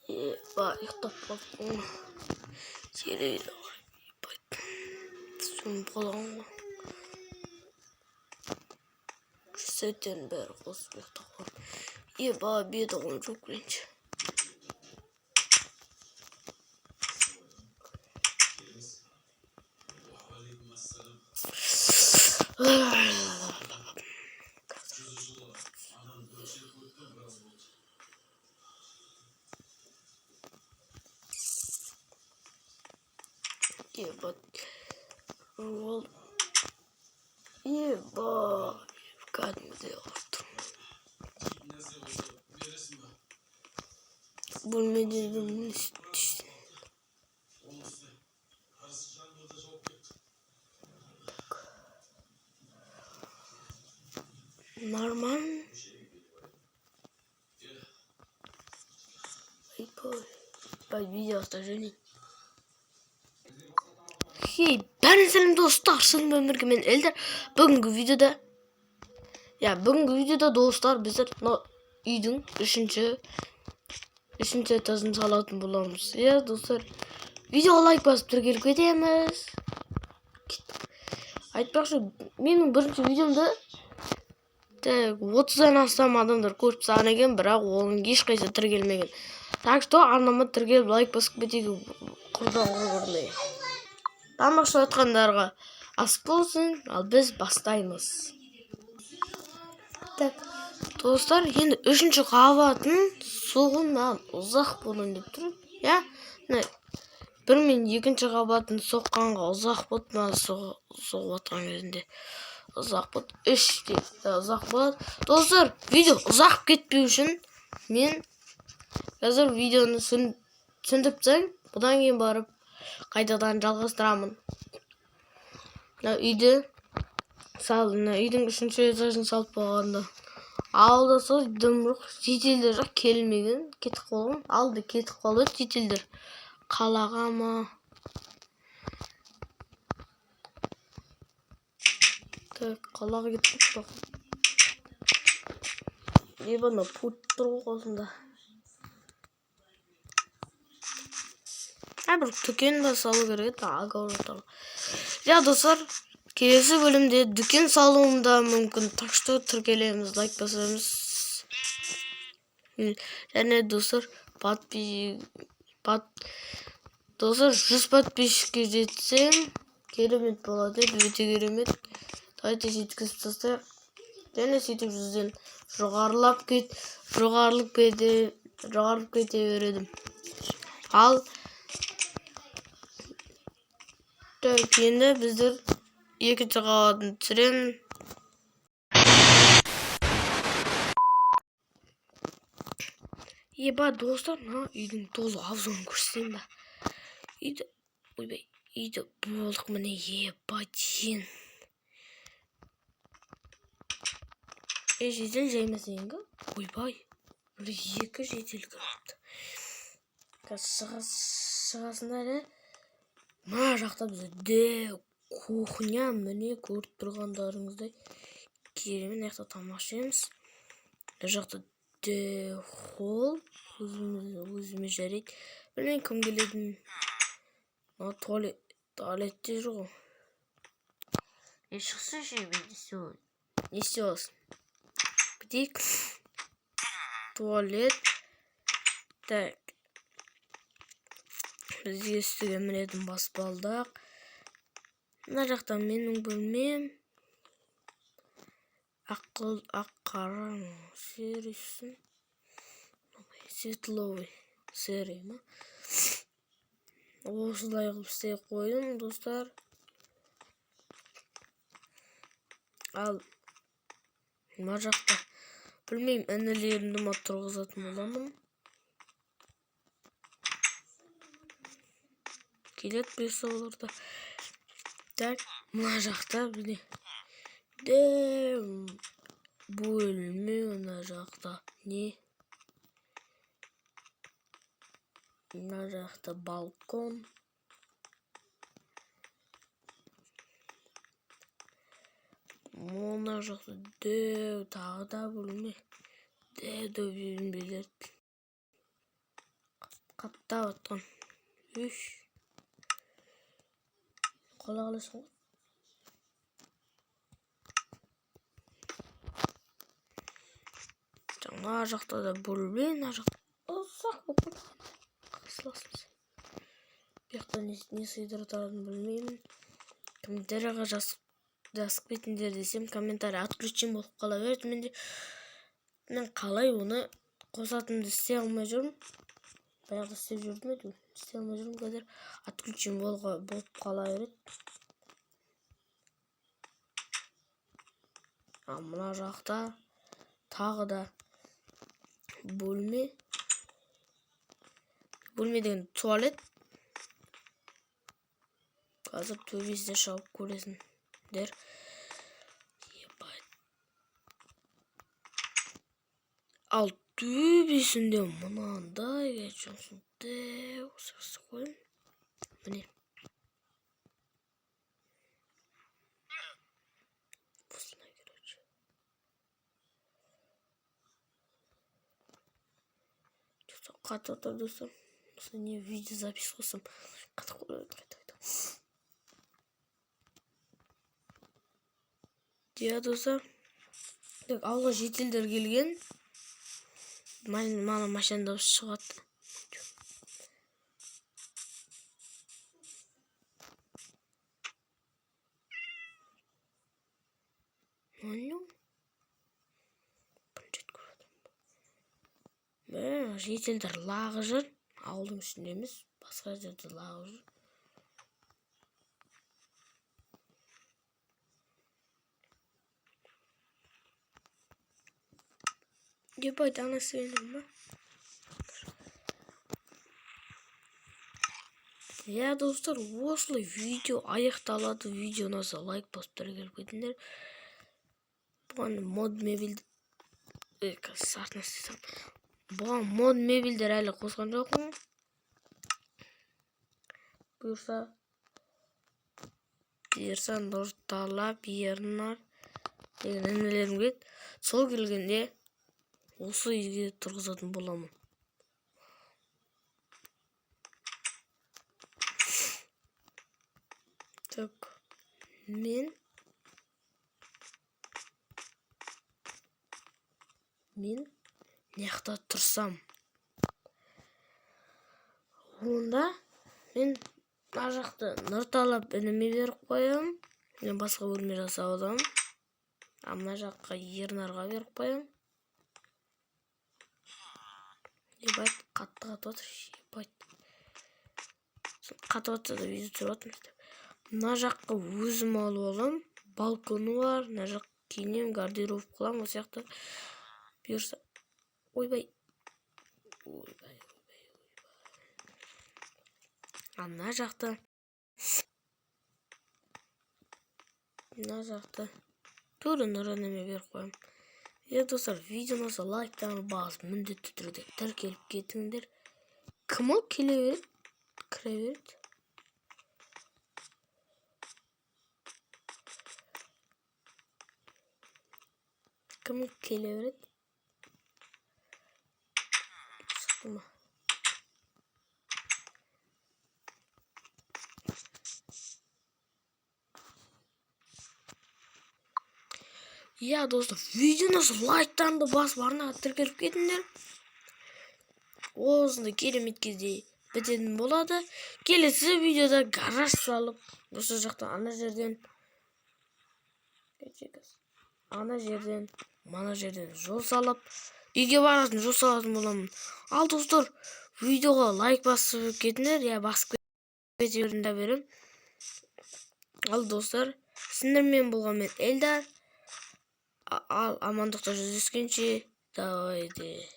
Ұйықтап қалыппын ғой. Телевизор ебать, сөніп қалған ғой. Сәттен бәрі қосып ұйықтап қалдым. Еба, беті қолым жуып келейінші. Ебать. Ол. Еба. Кәдімгідей ауырып тұрмын. Бөлмеде нормально. Ай, видео жөнейін. Хей, бәріне сәлем, достар, сізбен бірге мен, Эльдар. Бүгінгі видеода, иә, бүгінгі видеода, достар, біздер мына үйдің үшінші этажын салатын боламыз. Иә, достар, видеоға лайк басып, тіркеліп кетеміз. Кеттік. Айтпақшы, менің бірінші видеомда так 30-дан астам адамдар көріп тастаған екен, бірақ оның ешқайсысы тіркелмеген. Так что арнама тіркеліп, лайк басып кетейік, құрдан құр көрмей. Тамақ ішіп жатқандарға ас болсын, ал біз бастаймыз. Так, достар, енді үшінші қабатын соғу маған ұзақ болайын деп тұр. Иә, мына бір мен екінші қабатын соққанға ұзақ болды, маған соғып жатқан кезінде ұзақ болды. Үш те ұзақ болады. Достар, видео ұзақ кетпеу үшін мен қазір видеоны сөндіріп тастаймын, бұдан кейін барып қайтадан жалғастырамын. Мына үйді сал, мына үйдің үшінші этажын салып болғанда ауылда сол дым жоқ, шетелдер жоқ, келмеген, кетіп қалған, алды кетіп қалды шетелдер қалаға ма. Так, қалаға кетіп қалыпты. Еба, мына пульт тұр ғой қасында. Бір дүкен ба салу керек еді огород. Иә, достар, келесі бөлімде дүкен салуым да мүмкін. Так что тіркелеміз, лайк басамыз. Және достар, достар, 100 подписчикке жетсем, керемет болады еді, өте керемет. Давайте жеткізіп тастайық. Және сөйтіп 100-ден жоғарылап кет, жоғарылап кете береді. Ал так, енді біздер екінші қабатын түсіремін. Еба, достар, мына үйдің толық обзорын көрсетейін ба? Үйді, ойбай, үйді болдық, міне, ебать. Е, жедел жаймаса енді. Ойбай, бір екі жедел кіріпті. Қазір шығасыңдар, ә? Мына жақта бізде кухня, міне, көріп тұрғандарыңыздай керемет, мына жақта тамақ ішеміз. Мына жақта де холл, өзіме жарайды. Білмеймін, кім келетінін. Мына туалет, туалетте жүр ғой. Е, шықсайшы, мен не істеп аласың? Бітейік. Туалет. Так. Бізге үстіге мінетін баспалдақ. Мына жақта менің бөлмем. Ақ, ақ, қара, серый, светловый, серый ма? Осылай қылып істей қойдым, достар. Ал мына жақта білмеймін, інілерімді ма тұрғызатын боламын. Келеді бұйырса олар да. Так, мына жақта міне де бөлме, мына жақта не? Мына жақта балкон. Мына жақта дәу тағы да бөлме. Дәу дәу бөлмелер. Қаптап атқан. Үш. Қалай қалайсың ғой? Мына жақта да бөлме, мына жақта ұзақ болып кеткен. Қысыласың. Бұл жақта не сыйдыратынын білмеймін. Комментарийға жазып кетіңдер десем, комментарий отключен болып қала берді менде. Мен қалай оны қосатынымды істей алмай жүрмін. Баяғыда істеп жүрдім әйтеуір. Істей алмай жүрмін қазір. Отключен болып қала береді. Ал мына жақта тағы да бөлме. Бөлме деген туалет. Қазір төбесіне шауып көресіңдер. Ебать. Ал төбесінде мынандай қоямын. Міне. Осылай, короче. Что-то қатып жатыр, достар. Осы не видеозапись қылсам қатып қояды қайта қайта. Иә, достар. Так, ауылға жительдер келген. Мана машина дауысы шығады. Ну, бірінші рет көріп жатырмын. Мә, жительдер лағы жүр. Ауылдың ішінде емес, басқа жерде лағы жүр. Ебать, ана сенің ба? Иә, достар, осылай видео аяқталады. Видео ұнаса лайк басып тіркеліп кетіңдер. Бұған мод мебель артына істей. Бұған мод мебельдер әлі қосқан жоқпын. Бұйырса Нұрталап, Ернар деген інілерім келеді. Сол келгенде осы үйге тұрғызатын боламын. Так, мен мына жақта тұрсам, онда мен мына жақты Нұрталап ініме беріп қоямын. Мен басқа бөлме жасап аламын. А мына жаққа Ернарға беріп қоямын. Ебать, қатты қатып жатыр. Ебать. Қатып жатса да видео түсіріп жатырмыз деп. Мына жаққа өзім алып аламын. Балконы бар. Мына жақ киінемін, гардероб қыламын осы жақта. Бұйырса. Ойбай. Ойбай, ойбай, ойбай. А мына жақта тура Нұр ініме беріп қоямын. Иә, достар, видео ұнаса лайктан басып, міндетті түрде тіркеліп кетіңдер. Кім ол келе береді, кіре береді. Кім келе береді? Шықты ма? Иә, достар, видео ұнаса лайктарыңды басып, арнаға тіркеліп кетіңдер. Осындай керемет кезде бітетін болады. Келесі видеода гараж салып, осы жақтан ана жерден, ана жерден, мана жерден жол салып, үйге баратын жол салатын боламын. Ал достар, видеоға лайк басып кетіңдер, я басып кете беріңдер беремін. Ал достар, сендермен болған мен Эльдар. Ал амандықта жүздескенше, давайте.